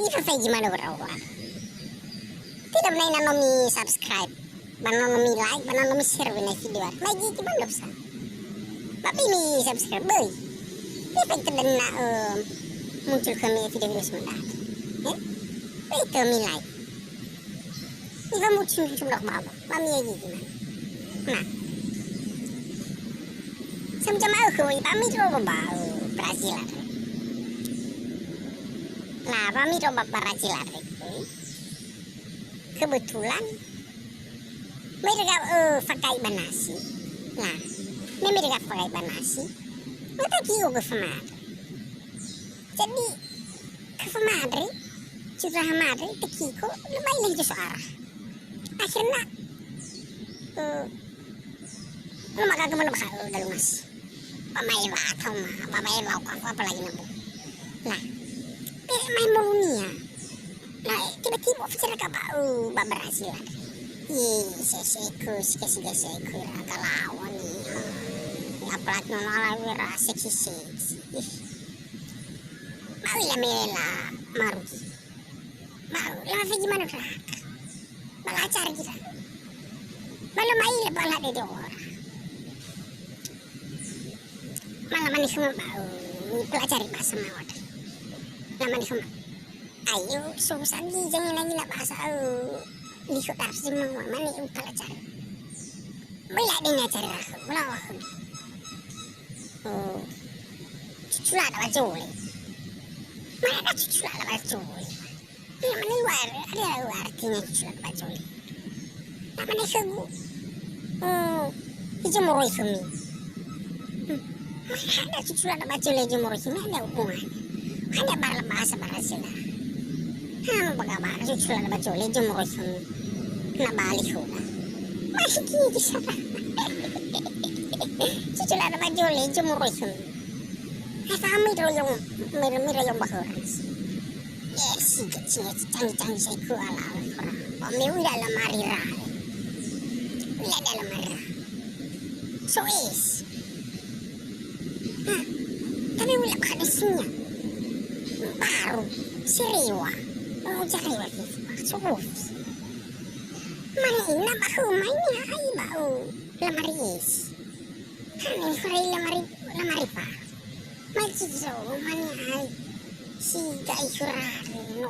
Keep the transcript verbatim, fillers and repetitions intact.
Ifafaigi manö warawa. Tidak menai na no mi subscribe, ba na no mi like, ba na no mi share wenai video ar. Mai gigi manö sa. Ba bi mi subscribe böi. Ifafaigi tidak na, eh, muncul khömi video-video semendat. Eh? Böi to mi like. Ifa muncul, muncul dok baba. Ba mi gigi manö. Nah. Samjama khöi, ba mi dro ba, eh, Brazil ar. Lah, ba mi dro ba Brazil ar. Kebetulan, me ira ga, eh, fagai ba nasi. Lah, me, me ira ga fagai ba nasi. Me taki'o gö famandre. Jadi, ke famandre, sudah ma'andre, taki'o, lebai lagi suara. Akhirnya, eh, no maka gö manö ba, eh, dalu nasi. Ba mai wa atau ma, ba mai wa apa, apalagi na bu. Lah, pe mai molunia. Nah, tiba-tiba ficara ka ba, uh, ba Brazil andre. Ih, sese ku, sike-sike se ku, ra kalawan ni. Apalagi nono ala wira seksi-seksi. Ih. Mau ila mela marugi. Mau, la fegi manö raka. Ba la'acari ira. Ba lö ma'ila ba la dede ora. Ma lamane khöma ba, uh, pelajari bahasa mawar. Lamane khöma, "Ayo, so sagi jangan lagi na bahasa, uh, liho darsi mawar, mane u pelajari." Bela dena cari rakhö, bela wakhö. Oh, cucula da bajole. Mana ada cucula da bajole? Lamane luar, ada artinya cucula da bajole. Lamane khögu, "Oh, ijo moroi khömi." Hmm. Mana ada cucula da bajole ijo moroi khömi, ada hubungan. Hanya bara bahasa Brazil. Ha, baga bara cucula da bajole ijo moroi khömi. Na bali khöda. Masih gigi sana. Cucula da bajole ijo moroi khömi. Hai fahami royong, mir-, miroyong bahorans. Yes, gigi, gigi, canggih-canggih saya ku ala, ala, orang. Ba me uida lamari ra. Uida lamari ra. So is. Ha, tapi ula ba hadisinya. Baru, serewa. Oh, jarewa, so is. Mane ina ba khöma ini hai ba, oh, lamari is. Hani khöra lamari, lamari pa. Maji zo, mane hai. Siga i khöra no